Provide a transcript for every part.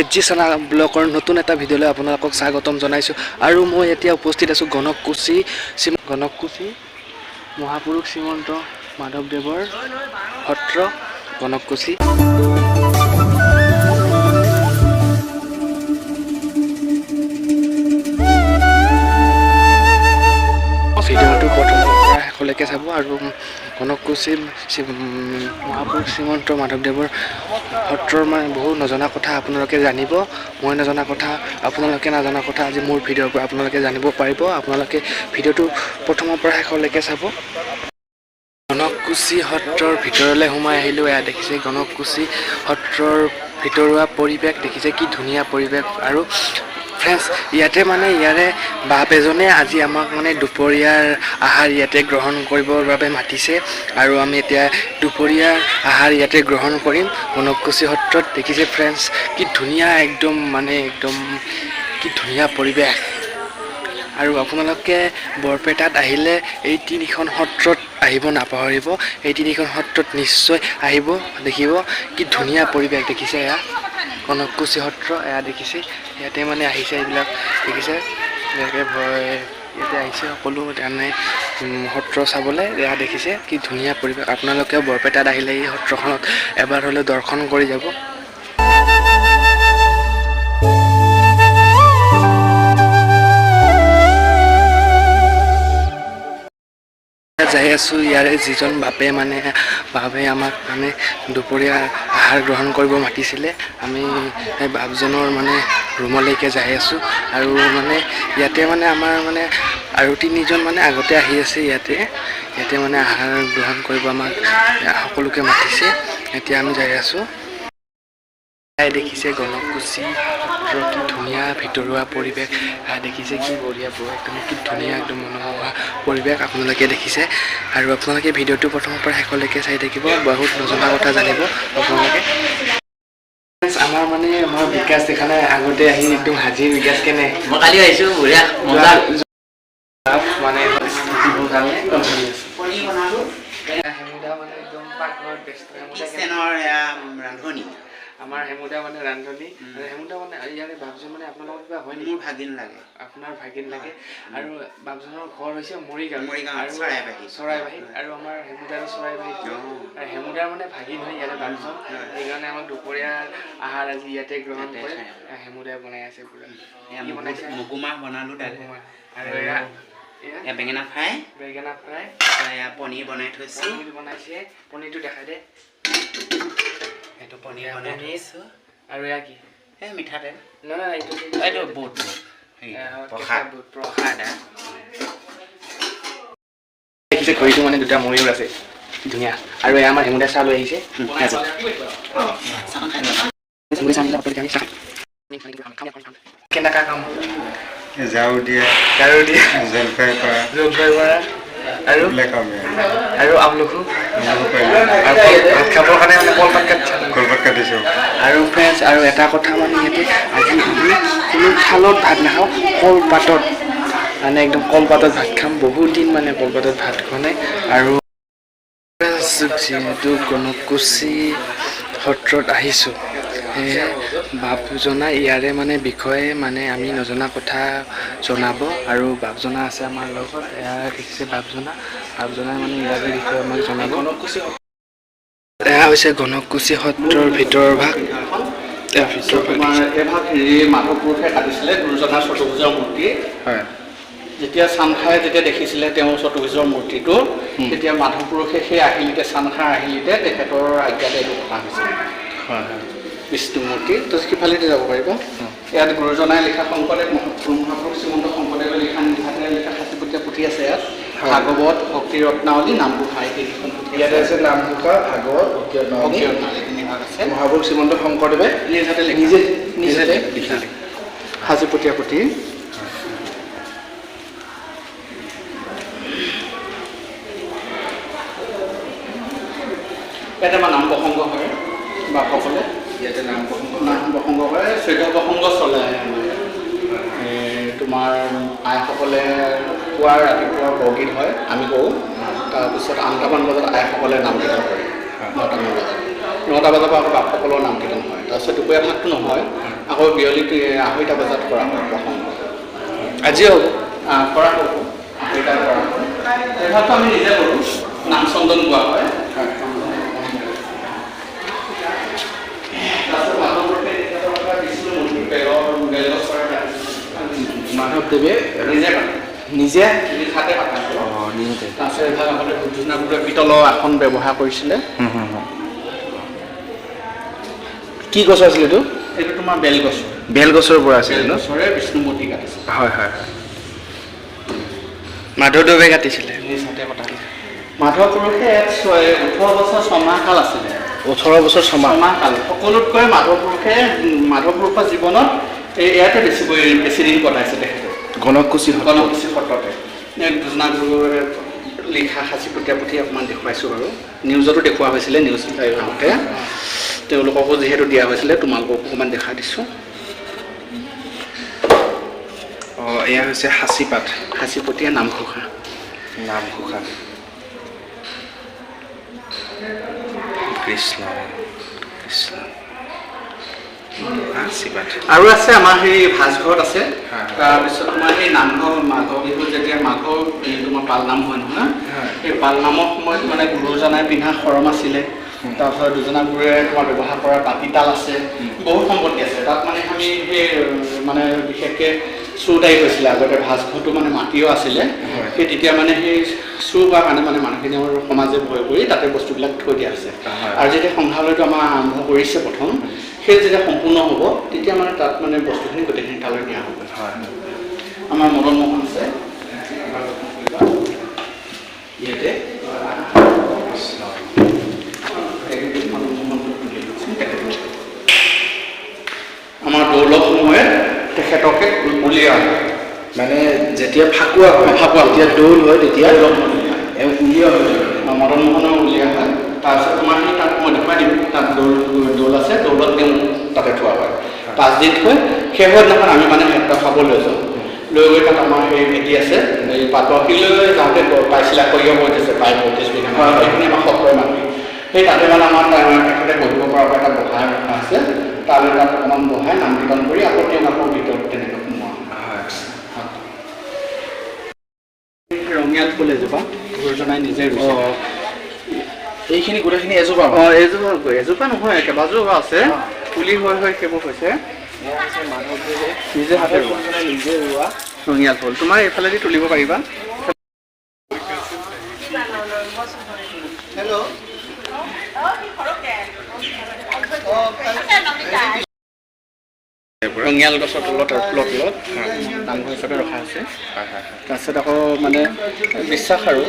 Z G চানা ব্লগৰ নতুন এটা ভিডিঅ'লৈ আপোনালোকক স্বাগতম জনাইছোঁ। আৰু মই এতিয়া উপস্থিত আছোঁ গণককুছি গণককুছি মহাপুৰুষ শ্ৰীমন্ত মাধৱদেৱৰ সত্ৰ গণককুছি। ভিডিঅ'টো প্ৰথমৰ পৰা শেষলৈকে চাব আৰু গণককুছি মহাপুৰুষ শ্ৰীমন্ত মাধৱদেৱৰ সত্ৰৰ মানে বহু নজনা কথা আপোনালোকে জানিব। মই নজনা কথা, আপোনালোকে নজনা কথা আজি মোৰ ভিডিঅ'ৰ পৰা আপোনালোকে জানিব পাৰিব। আপোনালোকে ভিডিঅ'টো প্ৰথমৰ পৰা শেষলৈকে চাব। গণককুছি সত্ৰৰ ভিতৰলৈ সোমাই আহিলোঁ। এয়া দেখিছে গণককুছি সত্ৰৰ ভিতৰুৱা পৰিৱেশ, দেখিছে কি ধুনীয়া পৰিৱেশ। আৰু ফ্ৰেণ্ডছ, ইয়াতে মানে ইয়াৰে বাপ এজনে আজি আমাক মানে দুপৰীয়াৰ আহাৰ ইয়াতে গ্ৰহণ কৰিবৰ বাবে মাতিছে আৰু আমি এতিয়া দুপৰীয়াৰ আহাৰ ইয়াতে গ্ৰহণ কৰিম গণককুছি সত্ৰত। দেখিছে ফ্ৰেণ্ডছ, কি ধুনীয়া, একদম মানে একদম কি ধুনীয়া পৰিৱেশ। আৰু আপোনালোকে বৰপেটাত আহিলে এই তিনিখন সত্ৰত আহিব নাপাহৰিব। এই তিনিখন সত্ৰত নিশ্চয় আহিব, দেখিব কি ধুনীয়া পৰিৱেশ। দেখিছে, এয়া গণককুছি সত্ৰ, এয়া দেখিছে। ইয়াতে মানে আহিছে এইবিলাক, দেখিছে, ইয়াতে ভয় ইয়াতে আহিছে সকলো মানে সত্ৰ চাবলৈ। এয়া দেখিছে কি ধুনীয়া পৰিৱেশ। আপোনালোকেও বৰপেটাত আহিলে এই সত্ৰখনত এবাৰ হ'লেও দৰ্শন কৰি যাব। যাই আছোঁ, ইয়াৰে যিজন বাপে মানে বাপে আমাক মানে দুপৰীয়া আহাৰ গ্ৰহণ কৰিব মাতিছিলে, আমি সেই বাপজনৰ মানে ৰুমলৈকে যাই আছোঁ। আৰু মানে ইয়াতে মানে আমাৰ মানে আৰু তিনিজন মানে আগতে আহি আছে ইয়াতে। ইয়াতে মানে আহাৰ গ্ৰহণ কৰিব আমাক সকলোকে মাতিছে। এতিয়া আমি যাই আছোঁ। দেখিছে গণককুছি সত্ৰ, কি ধুনীয়া ভিতৰুৱা পৰিৱেশ। দেখিছে কি বঢ়িয়া, একদম কি ধুনীয়া, একদম মনোমোহা পৰিৱেশ আপোনালোকে দেখিছে। আৰু আপোনালোকে ভিডিঅ'টো প্ৰথমৰ পৰা শেষলৈকে চাই থাকিব, বহুত নজনা কথা জানিব আপোনালোকে। আমাৰ মানে আমাৰ বিকাশ দেখা নাই, আগতে আহি একদম হাজিৰ। বিকাশ, কেনে? মই কালি আহিছোঁ, বঢ়িয়া, মজা। মানে দিবৰ কাৰণে হেমুদা মানে একদম পাকঘৰত ব্যস্ত। হেমুদা কেনে? কিচেনৰ ৰান্ধনি। আমাৰ হেমুদা মানে ৰান্ধনি। আৰু হেমুদা মানে ইয়াৰে বাপজন মানে আপোনাৰ লগত কিবা হয় নেকি? মোৰ ভাগিন লাগে। আপোনাৰ ভাগিন লাগে। আৰু বাপজনৰ ঘৰ হৈছে মৰিগাঁও। মৰিগাঁও, আৰু চৰাইবাহী। চৰাইবাহীত। আৰু আমাৰ হেমুদাৰো চৰাইবাহীত। আৰু হেমুদাৰ মানে ভাগিন হয় ইয়াৰে বাপজন। সেইকাৰণে আমাক দুপৰীয়াৰ আহাৰ আজি ইয়াতে গ্ৰহণ ইয়াতে কৰে। খাই। হেমুদাই বনাই আছে পুৰা। এয়া কি বনাইছে? মগুমাহ বনালোঁ দালি। আৰু এয়া এয়া এয়া বেঙেনা ফ্ৰাই। বেঙেনা ফ্ৰাই। এয়া পনীৰ বনাই থৈছোঁ। পনীৰ বনাইছে, পনীৰটো দেখাই দে। সেইটো পনীৰ এয়া বনাই পনীৰ। থৈছোঁ। আৰু এয়া কি? এই মিঠাতেল। নহয় নহয়, এইটো কি? এইটো বুট, বুট হেৰি, এয়া কেঁচা প্ৰসাদ। বুট, প্ৰসাদ। প্ৰসাদ। দেখিছে ঘড়ীটো, মানে দুটা ময়ূৰ আছে, কি ধুনীয়া। আৰু এয়া আমাৰ হেমুদাই চাহ লৈ আহিছে। চাহ খাই লোৱা। হেমুদাই চাহ আনিলে, আপোনালোকে আমি চাহ কেনেকুৱা কাম? ঝাৰু দিয়া। ঝাৰু দিয়া। জলফাই কৰা। জলফাই কৰা আৰু এইবিলাক কামেই। আৰু আমলখু। আমলখু পাৰিলোঁ। আৰু কল ভাত খাবৰ কাৰণে মানে কলপাত কাটিছে। কলপাত কাটিছোঁ। আৰু ফ্ৰেণ্ডছ, আৰু এটা কথা, মানে ইয়াতে আজি আমি কোনো থালত ভাত নাখাওঁ, কলপাতত, মানে একদম কলপাতত ভাত খাম। বহুত দিন মানে কলপাতত ভাত খোৱা নাই। আৰু যিহেতু গণককুছি সত্ৰত আহিছোঁ, সেয়ে বাপজনা ইয়াৰে মানে বিষয়ে মানে আমি নজনা কথা জনাব। আৰু বাপজনা আছে আমাৰ লগত। এয়া দেখিছে বাপজনা, বাপজনাই মানে ইয়াৰে বিষয়ে আমাক জনাব। এয়া হৈছে গণককুছি সত্ৰৰ ভিতৰৰ ভাগ। এয়া ভিতৰৰ ভাগ। তোমাৰ এভাগ হেৰি মাধৱ পুৰুষে কাটিছিলে গুৰুজনাৰ চতুৰ্ভুজৰ মূৰ্তি। যেতিয়া চানখাই যেতিয়া দেখিছিলে তেওঁৰ চতুৰ্ভুজৰ মূৰ্তিটো, তেতিয়া মাধৱ পুৰুষে সেই আহিলিতে, চানখাৰ আহিলিতে তেখেতৰ আজ্ঞাতে এইটো কটা হৈছিল হয় হয় বিষ্ণু মূৰ্তি। তো সিফালেদি যাব পাৰিব। ইয়াত গুৰুজনাই লিখা, শংকৰদেৱ মহাপুৰুষ শ্ৰীমন্ত শংকৰদেৱে লিখা, নিজ হাতেৰে লিখা সাঁচিপতীয়া পুথি আছে ইয়াত। ভাগৱত, ভক্তি ৰত্নাৱলী, নামঘোষা, এই তিনিখন পুথি। ইয়াতে আছে নামঘোষা, ভাগৱত, ভক্তি ৰত্নাৱলী। ভক্তি ৰত্নাৱলী তিনিভাগ আছে। মহাপুৰুষ শ্ৰীমন্ত শংকৰদেৱে নিজ হাতে লিখা। নিজে নিজে নিজে লিখা সাঁচিপতীয়া পুথি। ইয়াতে আমাৰ নাম প্ৰসংগ হয় বাপসকলে। ইয়াতে নাম প্ৰসংগ? নাম প্ৰসংগ কৰে, 14 প্ৰসংগ চলে আমাৰ ইয়াত। তোমাৰ আইসকলে পুৱা ৰাতিপুৱা বৰগীত হয়, আমি কৰোঁ। তাৰপিছত 8টামান বজাত আইসকলে নাম কীৰ্তন কৰে, 9টামান বজাত। 9টা বজাৰ পৰা আকৌ বাপসকলৰ নাম কীৰ্তন হয়। তাৰপিছত দুপৰীয়া ভাতটো নহয়। আকৌ বিয়লি 2:30 বজাত কৰা হয় প্ৰসংগ। আজিও হ'ব? কৰা হ'ব, 2:30 কৰা হয়। এইভাগটো আমি নিজে কৰোঁ, নাম চন্দন গোৱা হয়। মাধৱদেৱে নিজে কাটে, নিজে নিজ হাতে কাটা। নিজে। তাৰপিছত এইভাগ আগতে দুজনা পিতলৰ আসন ব্যৱহাৰ কৰিছিলে। কি গছ আছিলে এইটো? এইটো তোমাৰ বেলগছ। বেলগছৰ পৰা আছিলে ন? বেলগছৰে বিষ্ণুমূৰ্তি কাটিছিলে। হয় হয় হয়। মাধৱদেৱে কাটিছিলে নিজ হাতে কটা। মাধৱ পুৰুষে ইয়াত 18 বছৰ 6 মাহ কাল আছিলে। 18 বছৰ 6 মাহ? 6 মাহ কাল। সকলোতকৈ মাধৱ পুৰুষে, মাধৱ পুৰুষৰ জীৱনত এই ইয়াতে বেছি দিন কটাইছে তেখেতে। গণককুচি সত্ৰ। গণকুচি সত্ৰতে। দুজনা গুৰুৱে লিখা সাঁচিপতীয়া পুথি অকণমান দেখুৱাইছোঁ বাৰু। নিউজতো দেখুওৱা হৈছিলে, নিউজ লাইভ আহোঁতে তেওঁলোককো যিহেতু দিয়া হৈছিলে, তোমালোককো অকণমান দেখাই দিছোঁ। অঁ, এয়া হৈছে সাঁচিপাত। সাঁচিপতীয়া নামঘোষা। নামঘোষা। কৃষ্ণ কৃষ্ণ। সাঁচিপাত। আৰু আছে আমাৰ সেই ভাজঘৰত আছে। হয়। তাৰপিছত তোমাৰ সেই নামঘৰ, মাঘ বিহুত যেতিয়া মাঘৰ এই তোমাৰ পালনাম হয় নহয়, হয়। সেই পালনামৰ সময়ত মানে গুৰুজনাই পিন্ধা শৰম আছিলে। তাৰপিছত দুজনা গুৰুৱে তোমাৰ ব্যৱহাৰ কৰা বাতিতাল আছে, বহুত সম্পত্তি আছে তাত। মানে আমি সেই মানে বিশেষকৈ চুৰ দায়ী হৈছিলে আগতে, ভাজঘৰটো মানে মাটিও আছিলে। হয়। সেই তেতিয়া মানে সেই চুৰ হোৱাৰ কাৰণে মানে মানুহখিনি আমাৰ সমাজে ভয় কৰি তাতে বস্তুবিলাক থৈ দিয়া হৈছে। হয়। আৰু যেতিয়া সংগ্ৰহালয়টো আমাৰ আৰম্ভ কৰিছে প্ৰথম, সেই যেতিয়া সম্পূৰ্ণ হ'ব তেতিয়া মানে তাত মানে বস্তুখিনি গোটেইখিনি তালৈ নিয়া হ'ব। হয়। আমাৰ মদন মোহন আছে ইয়াতে। কৃষ্ণ। মদন মোহনটো খুলি দিয়কচোন। তেখেতক আমাৰ দৌলৰ সময়ত তেখেতকে উলিওৱা হয়। মানে যেতিয়া ফাকুৱা হয়, ফাকুৱা। যেতিয়া দৌল হয়, তেতিয়া দৌলত উলিওৱা হয়। এওঁক উলিওৱা হয়। মদন মোহনৰ উলিওৱা হয়। তাৰপিছত তোমাৰ সেই তাত মই দেখুৱাই দিম, তাত দৌল দৌল আছে, দৌলত তেওঁ তাতে থোৱা হয়। 5 দিন থৈ শেষৰ দিনাখন আমি মানে সেত্ৰ খাবলৈ যাওঁ। লৈ গৈ তাত আমাৰ সেই ভেটি আছে, এই পাতহিলৈ যাওঁতে পাইছিলে, সৰিয়হ 35, প্ৰায় 35 বিঘা হয়, হয়। সেইখিনি আমাৰ সত্ৰৰ মাটি। সেই তাতে মানে আমাৰ তেখেতে বহিব পৰাকৈ এটা বহাই ৰখা আছে। তালৈ তাত অকণমান বহাই নাম কীৰ্তন কৰি আকৌ তেওঁক আকৌ ভিতৰত তেনেকৈ সোমোৱা হয়। হয়। ৰঙিয়াল ফুল এজোপা গুৰুজনাই নিজে ৰুইছে। অঁ, এইখিনি গোটেইখিনি এজোপা? অঁ, এজোপা, এজোপা নহয়, কেইবাজোপা আছে। পুলি হৈ হৈ সেইবোৰ হৈছে। এয়া হৈছে মাধৱদেৱে নিজে হাতে ৰোৱা। মাধৱদেৱে নিজে ৰোৱা ৰঙিয়াল ফুল। তোমাৰ এইফালেদি তুলিব পাৰিবা। হেল্ল'। ৰঙিয়াল গছৰ তলত আৰু ফুলৰ তলত নামঘৰ হিচাপে ৰখা হৈছে। হয় হয় হয় তাৰপিছত আকৌ মানে বিশ্বাস আৰু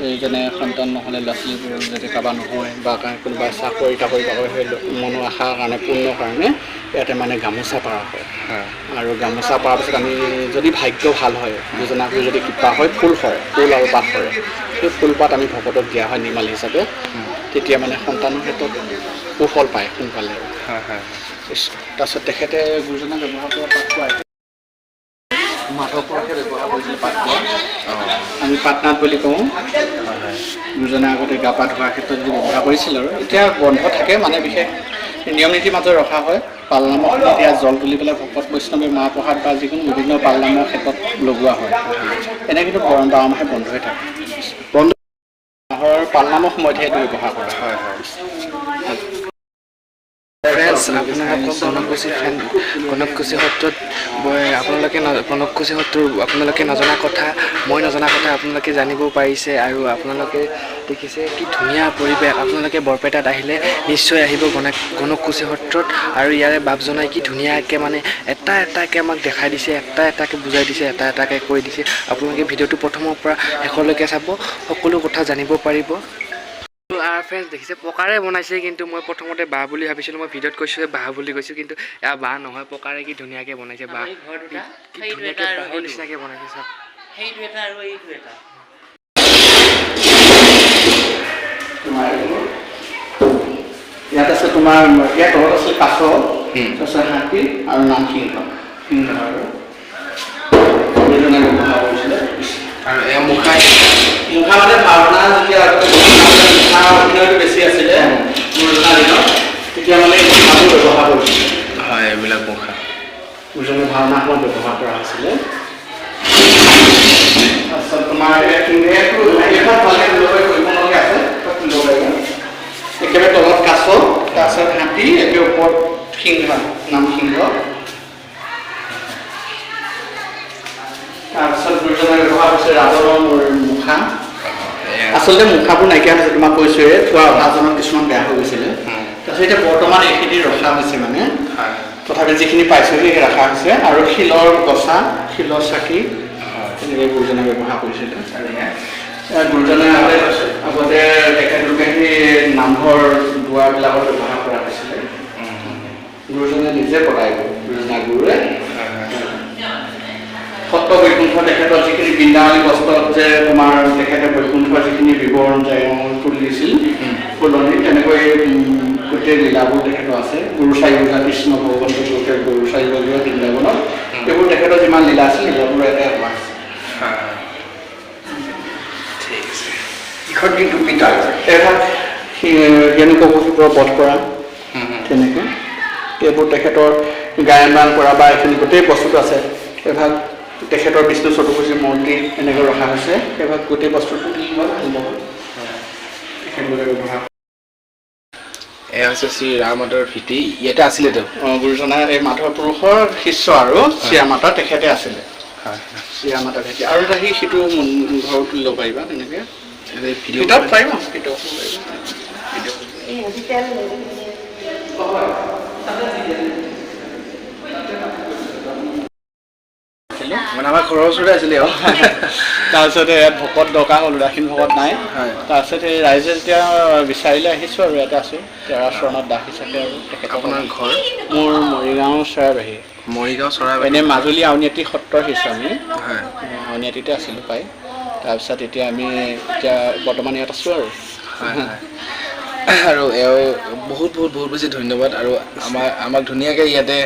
এই যেনে সন্তান নহ'লে, ল'ৰা ছোৱালীবোৰ যদি কাৰোবাৰ নহয় বা কোনোবা চাকৰি তাকৰি পাব, সেই মনৰ আশাৰ কাৰণে, পূৰ্ণৰ কাৰণে ইয়াতে মানে গামোচা পাৰা হয়। হয়। আৰু গামোচা পাৰাৰ পিছত আমি যদি ভাগ্য ভাল হয়, দুজনাকো যদি কৃপা হয়, ফুল সৰে, ফুল আৰু পাত সৰে। সেই ফুলপাত আমি ভকতক দিয়া হয় নিৰ্মালী হিচাপে। তেতিয়া মানে সন্তানৰ ক্ষেত্ৰত সুফল পায় সোনকালে। হয় হয় তাৰপিছত তেখেতে গুৰুজনা ব্যৱহাৰ কৰা পাত কোৱা, মাধৱ পুৰুষে ব্যৱহাৰ কৰিছিলে পাত কোৱা, আমি পাটনাট বুলি কওঁ। হয় হয় গুৰুজনে আগতে গা পা ধোৱাৰ ক্ষেত্ৰত যদি ব্যৱহাৰ কৰিছিল আৰু এতিয়া বন্ধ থাকে, মানে বিশেষ নিয়ম নীতিৰ মাজত ৰখা হয়। পালনামৰ এতিয়া জল তুলি পেলাই ভকত বৈষ্ণৱে মাহ প্ৰসাদ বা যিকোনো বিভিন্ন পালনামৰ ক্ষেত্ৰত লগোৱা হয় এনে। কিন্তু 12 মাহে বন্ধ হৈ থাকে। বন্ধ। মাহৰ পালনামৰ সময়তহে এইটো ব্যৱহাৰ কৰা হয়। হয় হয় ফ্ৰেণ্ডছ, আপোনালোকক গণককুচি ফ্ৰেণ্ড, গণককুচি সত্ৰত মই আপোনালোকে গণককুচি সত্ৰৰ আপোনালোকে নজনা কথা, মই নজনা কথা আপোনালোকে জানিব পাৰিছে। আৰু আপোনালোকে দেখিছে কি ধুনীয়া পৰিৱেশ। আপোনালোকে বৰপেটাত আহিলে নিশ্চয় আহিব গণককুচি সত্ৰত। আৰু ইয়াৰে বাপজনাই কি ধুনীয়াকৈ মানে এটা এটাকৈ আমাক দেখাই দিছে, এটা এটাকৈ বুজাই দিছে, এটা এটাকৈ কৈ দিছে। আপোনালোকে ভিডিঅ'টো প্ৰথমৰ পৰা শেষলৈকে চাব, সকলো কথা জানিব পাৰিব। ফ্ৰেণ্ডছ, দেখিছে পকাৰে বনাইছে, কিন্তু মই প্ৰথমতে বাঁহ বুলি ভাবিছিলোঁ। মই ভিডিঅ'ত কৈছোঁ বাঁহ বুলি কৈছোঁ, কিন্তু এয়া বাঁহ নহয়, পকাৰে কি ধুনীয়াকৈ বনাইছে বাঁহ। এই ঘৰ দুটা, কি সেইটো ধুনীয়াকৈ এটা আৰু বাঁহৰ সেইটো। নিচিনাকৈ বনাইছে চাওক। সেইটো এটা আৰু এইটো এটা। তোমাৰ এইবোৰ ইয়াত আছে। তোমাৰ ইয়াৰ তলত আছিল কাছ, তাৰপিছত হাতী আৰু নাম সিংহ, সিংহ আৰু দুজনে ব্যৱহাৰ কৰিছিলে। আৰু এয়া মুখা। মুখা মানে ভাওনা যেতিয়া আগতে মুখা অভিনয়টো বেছি আছিলে গুৰুজনাৰ দিনত, তেতিয়া মানে এই মুখাবোৰ ব্যৱহাৰ কৰিছিলে। হয়, এইবিলাক মুখা। আচলতে মুখাবোৰ নাইকিয়া হৈছে, তোমাক কৈছোৱে, থোৱা অহাজনত কিছুমান বেয়া হৈ গৈছিলে। তাৰপিছত এতিয়া বৰ্তমান এইখিনি ৰখা হৈছে মানে, তথাপি যিখিনি পাইছোঁ সেই ৰখা হৈছে। আৰু শিলৰ গছা, শিলৰ চাকি তেনেকৈ গুৰুজনে ব্যৱহাৰ কৰিছিলে। গুৰুজনে আগতে তেখেতলোকে সেই নামঘৰ দুৱাৰবিলাকত ব্যৱহাৰ কৰা হৈছিলে। গুৰুজনে নিজে বনাই গ'ল, গুৰুজনা গুৰুৱে। সত্ৰ বৈকুণ্ঠ তেখেতৰ যিখিনি বৃন্দাৱলী বস্ত্ৰত যে তোমাৰ তেখেতে বৈকুণ্ঠৰ যিখিনি বিৱৰণ যে তুলিছিল ফুলনি, তেনেকৈ গোটেই লীলাবোৰ তেখেতৰ আছে। গুৰু চাৰি বজা কৃষ্ণ ভগৱন্ত গুৰুকে গৰু চাৰি বজোৱা বৃন্দাবনত, এইবোৰ তেখেতৰ যিমান লীলা আছিল লীলাবোৰ ইয়াতে হোৱা আছে। ঠিক আছে। ইখন কিন্তু পিতাল। এভাগ হিৰণ্যকশিপুৰ বধ কৰা তেনেকৈ এইবোৰ তেখেতৰ গায়ন বায়ন কৰা বা এইখিনি গোটেই বস্তুটো আছে। এভাগ তেখেতৰ বিষ্ণু চতুৰ্ভুজী মূৰ্তি এনেকৈ ৰখা হৈছে। সেইভাগ গোটেই বস্তুটো তেখেতলোকে ব্যৱহাৰ। এয়া হৈছে শ্ৰী ৰামমাতাৰ ভেটি, ইয়াতে আছিলে তেওঁ। গুৰুজনা এই মাধৱ পুৰুষৰ শিষ্য আৰু শ্ৰীৰামাতা তেখেতে আছিলে। শ্ৰীৰামাতা ভেটি আৰু এটা সেই সিটো ঘৰত তুলি ল'ব পাৰিবা তেনেকৈ। ভিতৰত পাৰিবা, ভিতৰত মানে আমাৰ ঘৰৰ ওচৰতে আছিলে। তাৰপিছতে ইয়াত ভকত দৰকাৰ হ'ল, উদাসীন ভকত নাই। তাৰপিছত এই ৰাইজে যেতিয়া বিচাৰিলে আহিছোঁ আৰু ইয়াতে আছোঁ তেৰা চৰণত দাস হিচাপে। আৰু তেখেতৰ আপোনাৰ ঘৰ? মোৰ মৰিগাঁও চৰাইবাহী। মৰিগাঁও চৰাইবাহী। এনেই মাজুলী আউনীআটী সত্ৰৰ শিষ্য আমি, আউনীআটীতে আছিলোঁ পাই। তাৰপিছত এতিয়া আমি এতিয়া বৰ্তমান ইয়াত আছোঁ আৰু। আৰু এওঁ বহুত বহুত বহুত বেছি ধন্যবাদ। আৰু আমাক ধুনীয়াকৈ ইয়াতে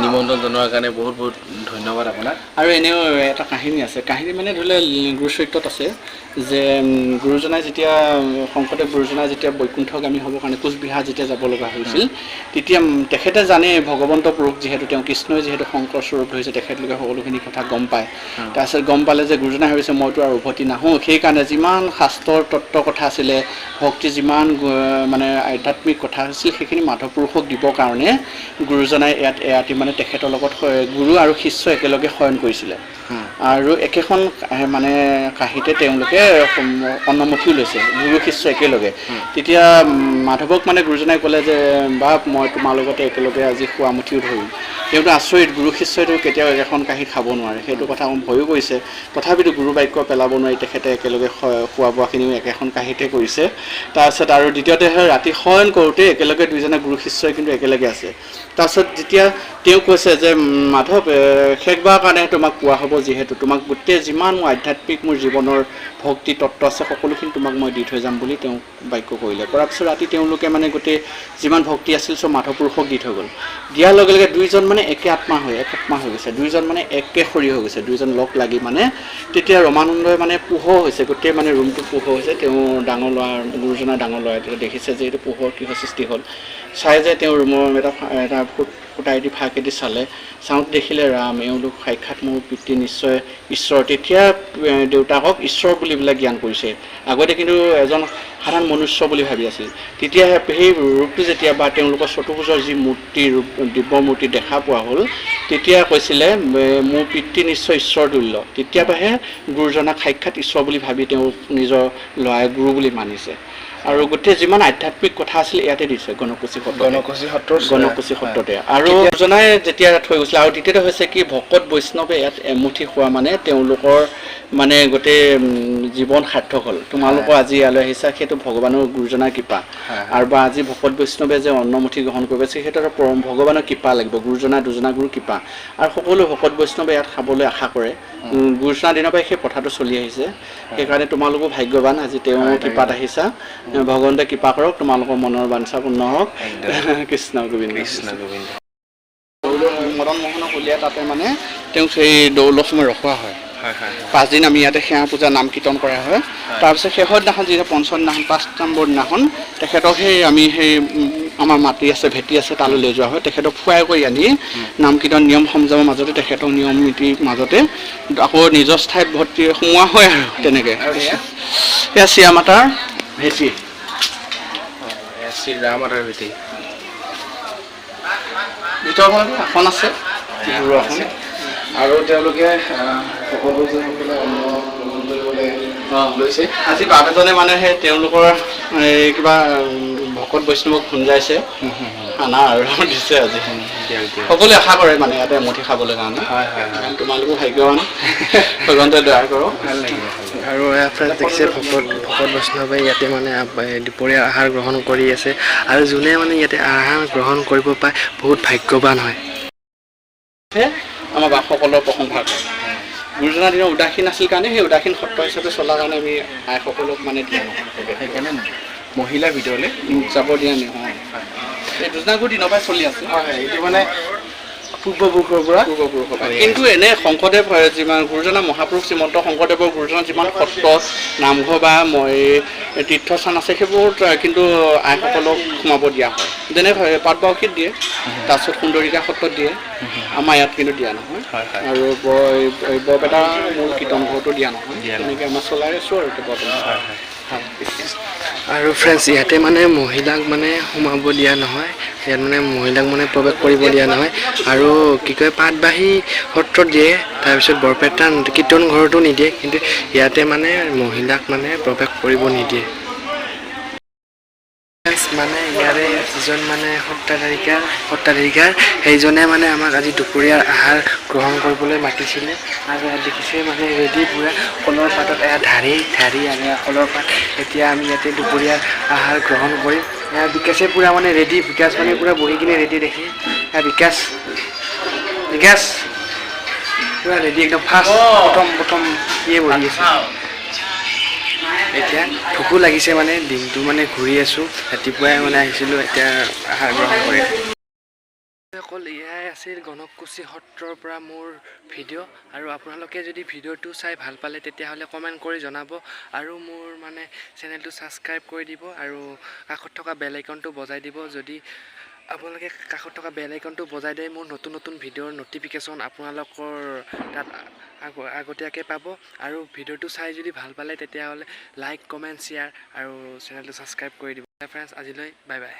নিমন্ত্ৰণ জনোৱাৰ কাৰণে বহুত বহুত ধন্যবাদ আপোনাক। আৰু এনেও এটা কাহিনী আছে, কাহিনী মানে ধৰি লওক গুৰু চৰিত্ৰত আছে যে গুৰুজনাই যেতিয়া শংকৰদেৱ গুৰুজনাই যেতিয়া বৈকুণ্ঠগামী হ'বৰ কাৰণে কোচবিহাৰ যেতিয়া যাব লগা হৈছিল, তেতিয়া তেখেতে জানে ভগৱন্ত পুৰুষ যিহেতু তেওঁ কৃষ্ণই যিহেতু শংকৰ স্বৰূপ ধৰিছে, তেখেতলোকে সকলোখিনি কথা গম পায়। তাৰপিছত গম পালে যে গুৰুজনাই ভাবিছে মইতো আৰু উভতি নাহোঁ, সেইকাৰণে যিমান শাস্ত্ৰৰ তত্ত্ব কথা আছিলে, ভক্তি যিমান মানে আধ্যাত্মিক কথা আছিল, সেইখিনি মাধৱ পুৰুষক দিবৰ কাৰণে গুৰুজনাই ইয়াত এৰাতি মানে তেখেতৰ লগত গুৰু আৰু শিষ্য একেলগে শয়ন কৰিছিলে। আৰু একেখন মানে কাঁহীতে তেওঁলোকে অন্নমুঠিও লৈছে, গুৰু শিষ্য একেলগে। তেতিয়া মাধৱক মানে গুৰুজনাই ক'লে যে বাপ মই তোমাৰ লগতে একেলগে আজি খোৱা মুঠিও ধৰিম। তেওঁতো আচৰিত, গুৰু শিষ্যইতো কেতিয়াও একেখন কাঁহীত খাব নোৱাৰে, সেইটো কথা ভয়ো কৰিছে। তথাপিতো গুৰু বাক্য পেলাব নোৱাৰি তেখেতে একেলগে খোৱা বোৱাখিনিও একেখন কাঁহীতে কৰিছে। তাৰপিছত আৰু দ্বিতীয়তে হয় ৰাতি শয়ন কৰোঁতে একেলগে দুইজনে গুৰু শিষ্যই কিন্তু একেলগে আছে। তাৰপিছত যেতিয়া তেওঁ কৈছে যে মাধৱ শেষবাৰৰ কাৰণে তোমাক কোৱা হ'ব, যিহেতু তোমাক গোটেই যিমান মোৰ আধ্যাত্মিক মোৰ জীৱনৰ ভক্তি তত্ত্ব আছে সকলোখিনি তোমাক মই দি থৈ যাম বুলি তেওঁ বাক্য কৰিলে। কৰাৰ পিছত ৰাতি তেওঁলোকে মানে গোটেই যিমান ভক্তি আছিল চব মাধৱ পুৰুষক দি থৈ গ'ল। দিয়াৰ লগে লগে দুইজন মানে একে আত্মা হৈ এক আত্মা হৈ গৈছে, দুইজন মানে একে শৰীৰ হৈ গৈছে, দুইজন লগ লাগি মানে তেতিয়া ৰমানন্দই মানে পোহৰ হৈছে, গোটেই মানে ৰুমটো পোহৰ হৈছে। তেওঁ ডাঙৰ ল'ৰা গুৰুজনাৰ ডাঙৰ ল'ৰা তেতিয়া দেখিছে যে এইটো পোহৰ কিহৰ সৃষ্টি হ'ল, চাই যে তেওঁ ৰুমৰ এটা এটা ফুটাইদি ফাঁকেদি চালে, চাওঁতে দেখিলে ৰাম এওঁলোক সাক্ষাৎ মোৰ পিতৃ নিশ্চয় ঈশ্বৰ। তেতিয়া দেউতাকক ঈশ্বৰ বুলি বিলাক জ্ঞান কৰিছে, আগতে কিন্তু এজন সাধাৰণ মনুষ্য বুলি ভাবি আছিল। তেতিয়া সেই ৰূপটো যেতিয়া বা তেওঁলোকৰ চতুৰ্ভুজৰ যি মূৰ্তি ৰূপ দিব্য মূৰ্তি দেখা পোৱা হ'ল, তেতিয়া কৈছিলে মোৰ পিতৃ নিশ্চয় ঈশ্বৰ তুল্য। তেতিয়াৰ পৰাহে গুৰুজনাক সাক্ষাৎ ঈশ্বৰ বুলি ভাবি তেওঁ নিজৰ ল'ৰাই গুৰু বুলি মানিছে। আৰু গোটেই যিমান আধ্যাত্মিক কথা আছিল ইয়াতে দিছে গণকুচি সত্ৰ, গণকুচি সত্ৰতে। আৰু গুৰুজনাই যেতিয়া থৈ গৈছিলে। আৰু দ্বিতীয়তে হৈছে কি ভকত বৈষ্ণৱে ইয়াত এমুঠি খোৱা মানে তেওঁলোকৰ মানে গোটেই জীৱন সাৰ্থক হ'ল। তোমালোকৰ আজি ইয়ালৈ আহিছা সেইটো ভগৱানৰ গুৰুজনাৰ কৃপা, আৰু বা আজি ভকত বৈষ্ণৱে যে অন্নমুঠি গ্ৰহণ কৰিব সেইটো এটা পৰম ভগৱানৰ কৃপা লাগিব, গুৰুজনা দুজনা গুৰুৰ কৃপা। আৰু সকলো ভকত বৈষ্ণৱে ইয়াত খাবলৈ আশা কৰে, গুৰুজনাৰ দিনৰ পৰাই সেই প্ৰথাটো চলি আহিছে। সেইকাৰণে তোমালোকো ভাগ্যৱান, আজি তেওঁৰ কৃপাত আহিছা। ভগৱন্তে কৃপা কৰক, তোমালোকৰ মনৰ বাঞ্ছা পূৰ্ণ হওক। কৃষ্ণ গোবিন্দ, কৃষ্ণ গোবিন্দ। মদন মোহনক উলিয়াই তাতে মানে তেওঁক সেই দৌলৰ সময় ৰখোৱা হয়। 5 দিন আমি ইয়াতে সেৱা পূজা নাম কীৰ্তন কৰা হয়। তাৰপিছত শেষৰ দিনাখন যিটো পঞ্চম দিনাখন 5 নম্বৰ দিনাখন তেখেতক সেই আমি সেই আমাৰ মাটি আছে ভেটি আছে তালৈ লৈ যোৱা হয়। তেখেতক খুৱাই কৰি আনি নাম কীৰ্তন নিয়ম সংযমৰ মাজতে তেখেতক নিয়ম নীতিৰ মাজতে আকৌ নিজৰ ঠাইত ভৰ্তি সোমোৱা হয়। আৰু তেনেকৈ সেয়া চিয়ামাতাৰ ভেটি, শ্ৰীৰামাতাৰ ভেটি। ভিতৰখনতো আসন আছে, গুৰু আসন। আৰু তেওঁলোকে ভকত বৈষ্ণৱসকলে অন্ন গ্ৰহণ কৰিবলৈ লৈছে। আজি বাপ এজনে মানে সেই তেওঁলোকৰ এই কিবা ভকত বৈষ্ণৱক খুন্দাইছে খানা আৰু দিছে আজি। দিয়ক দিয়ক। সকলোৱে আশা কৰে মানে ইয়াতে এমুঠি খাবলৈ কাৰণে। হয় হয় হয় তোমালোকো ভাগ্যৱান, ভগৱন্তে দয়া কৰক। ভাল লাগিব। আৰু এয়া ফ্ৰেণ্ডছ দেখিছে, ভকত বৈষ্ণৱে ইয়াতে মানে দুপৰীয়া আহাৰ গ্ৰহণ কৰি আছে আৰু যোনে মানে ইয়াতে আহাৰ গ্ৰহণ কৰিব পায়, বহুত ভাগ্যৱান হয়। আমাৰ বাপসকলৰ প্ৰশংসা কৰে। গুৰুজনাৰ দিনত উদাসীন আছিল কাৰণে, সেই উদাসীন সত্ৰ হিচাপে চলাৰ কাৰণে আমি আইসকলক মানে দিয়া নহয়। সেইকাৰণে মহিলাৰ ভিতৰলৈ যাব দিয়া নহয়। এই দুজনা গুৰু দিনৰ পৰাই চলি আছে। হয় হয়, এইটো মানে পূৰ্বপুৰুষৰ পৰা। পূৰ্বপুৰুষৰ পৰা। কিন্তু এনে শংকৰদেৱ যিমান গুৰুজনা মহাপুৰুষ শ্ৰীমন্ত শংকৰদেৱৰ গুৰুজনা যিমান সত্ৰ, নামঘৰ বা মই তীৰ্থস্থান আছে, সেইবোৰত কিন্তু আইসকলক সোমাব দিয়া হয়। যেনে পাটবাউসীত দিয়ে, তাৰপিছত সুন্দৰিকা সত্ৰত দিয়ে, আমাৰ ইয়াত কিন্তু দিয়া নহয়। হয় হয় আৰু এই বৰপেটা মূল কীৰ্তন ঘৰতো দিয়া নহয়। দিয়া নহয়। তেনেকৈ আমাৰ চলাই আছোঁ আৰু এতিয়া বৰ্তমান। হয় হয়। আৰু ফ্ৰেণ্ডছ, ইয়াতে মানে মহিলাক মানে সোমাব দিয়া নহয়। ইয়াত মানে মহিলাক মানে প্ৰৱেশ কৰিব দিয়া নহয়। আৰু কি কয়, পাটবাহী সত্ৰত দিয়ে, তাৰপিছত বৰপেটা কীৰ্তন ঘৰতো নিদিয়ে, কিন্তু ইয়াতে মানে মহিলাক মানে প্ৰৱেশ কৰিব নিদিয়ে। ফ্ৰেণ্ডছ, মানে ইয়াৰে যিজন মানে সত্ৰাধিকাৰ, সেইজনে মানে আমাক আজি দুপৰীয়াৰ আহাৰ গ্ৰহণ কৰিবলৈ মাতিছিলে। আৰু ইয়াত দেখিছে মানে ৰেডি পূৰা কলৰ পাতত এয়া ঢাৰি ঢাৰি আৰু এয়া কলৰ পাত। এতিয়া আমি ইয়াতে দুপৰীয়াৰ আহাৰ গ্ৰহণ কৰিম। এয়া বিকাশে পূৰা মানে ৰেডি। বিকাশ মানে পূৰা বহি কিনে ৰেডি দেখি। এয়া বিকাশ, বিকাশ পূৰা ৰেডি একদম। ফাৰ্ষ্ট প্ৰথম প্ৰথম সিয়ে বহি আছে। এতিয়া ভোকো লাগিছে, মানে দিনটো মানে ঘূৰি আছোঁ, ৰাতিপুৱাই মানে আহিছিলোঁ। এতিয়া আহাৰ গ্ৰহণ কৰিম। অকল এয়াই আছিল গণককুছি সত্ৰৰ পৰা মোৰ ভিডিঅ'। আৰু আপোনালোকে যদি ভিডিঅ'টো চাই ভাল পালে, তেতিয়াহ'লে কমেণ্ট কৰি জনাব আৰু মোৰ মানে চেনেলটো ছাবস্ক্ৰাইব কৰি দিব আৰু কাষত থকা বেল আইকনটো বজাই দিব। যদি আপোনালোকে কাষত থকা বেল আইকনটো বজাই দিয়ে, মোৰ নতুন নতুন ভিডিঅ'ৰ ন'টিফিকেশ্যন আপোনালোকৰ তাত আগতীয়াকৈ পাব। আৰু ভিডিঅ'টো চাই যদি ভাল পালে, তেতিয়াহ'লে লাইক, কমেণ্ট, শ্বেয়াৰ আৰু চেনেলটো ছাবস্ক্ৰাইব কৰি দিব। ফ্ৰেণ্ডছ, আজিলৈ বাই বাই।